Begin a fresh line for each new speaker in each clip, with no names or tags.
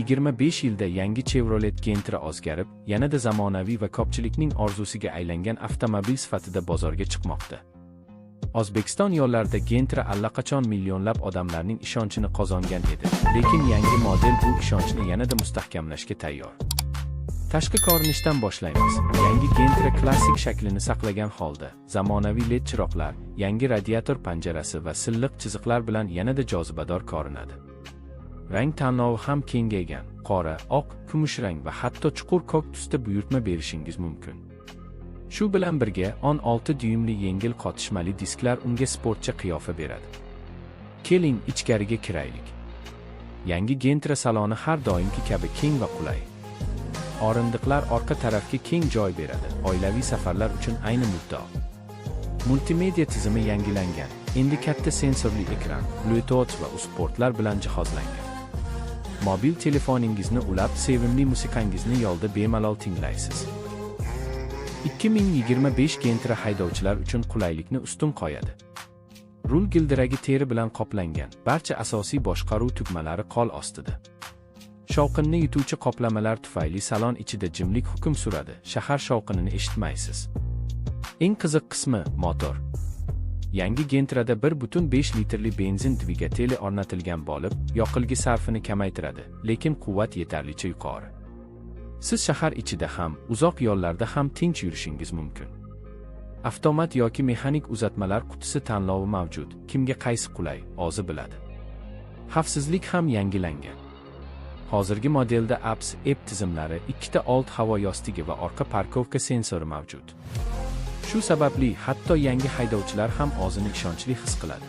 25 yilda yangi Chevrolet Gentra o'zgarib, yanada zamonaviy va ko'pchilikning orzusiga aylangan avtomobil sifatida bozorga chiqmoqda. O'zbekiston yo'llarida Gentra allaqachon millionlab odamlarning ishonchini qozongan edi, lekin yangi model bu ishonchni yanada mustahkamlashga tayyor. Tashqi ko'rinishdan boshlaymiz. Yangi Gentra klassik shaklini saqlagan holda, zamonaviy LED chiroqlar, yangi radiator panjarasi va silliq chiziqlar bilan yanada jozibador ko'rinadi. Rang tanlovi ham kengaygan: qora, oq, kumushrang va hatto chuqur ko'k tusda buyurtma berishingiz mumkin. Shu bilan birga 16 dyuymli yengil qotishmali disklar unga sportcha qiyofa beradi. Keling, ichkariga kiraylik. Yangi Gentra saloni har doimgi kabi keng va qulay. O'rindiqlar orqa tarafga keng joy beradi, oilaviy safarlar uchun ayni muddao. Multimedia tizimi yangilangan, endi katta sensorli ekran, Bluetooth va USB portlar bilan jihozlangan. Mobil telefoningizni ulab, sevimli musiqangizni yo'lda bemalol tinglaysiz. 2025 Gentra haydovchilar uchun qulaylikni ustun qo'yadi. Rul gildiragi teri bilan qoplangan, barcha asosiy boshqaruv tugmalari qo'l ostida. Shovqinni yutuvchi qoplamalar tufayli salon ichida jimlik hukm suradi, shahar shovqinini eshitmaysiz. Eng qiziq qismi motor. Yangi Gentrada 1.5 litrli benzin dvigateli o'rnatilgan bo'lib, yoqilg'i sarfini kamaytiradi, lekin quvvat yetarlicha yuqori. Siz shahar ichida ham, uzoq yo'llarda ham tinch yurishingiz mumkin. Avtomat yoki mexanik uzatmalar qutisi tanlovi mavjud. Kimga qaysi qulay, o'zi biladi. Xavfsizlik ham yangilangan. Hozirgi modelda ABS, EBS tizimlari, ikkita old havo yostigi va orqa парковка sensori mavjud. Shu sababli hatto yangi haydovchilar ham o'zini ishonchli his qiladi.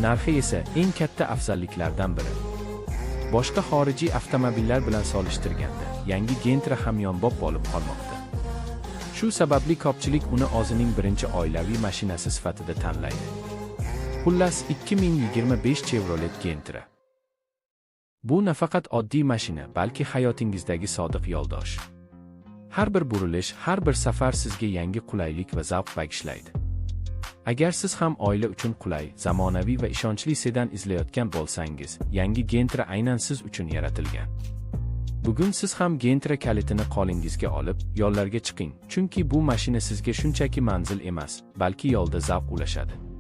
Narxi esa eng katta afzalliklardan biri. Boshqa xorijiy avtomobillar bilan solishtirganda, yangi Gentra hamyonbop bo'lib qolmoqda. Shu sababli ko'pchilik uni o'zining birinchi oilaviy mashinasi sifatida tanlaydi. Xullas, 2025 Chevrolet Gentra. Bu nafaqat oddiy mashina, balki hayotingizdagi sodiq yo'ldosh. Har bir burilish, har bir safar sizga yangi qulaylik va zavq bag'ishlaydi. Agar siz ham oila uchun qulay, zamonaviy va ishonchli sedan izlayotgan bo'lsangiz, yangi Gentra aynan siz uchun yaratilgan. Bugun siz ham Gentra kalitini qo'lingizga olib, yo'llarga chiqing, chunki bu mashina sizga shunchaki manzil emas, balki yo'lda zavq ulashadi.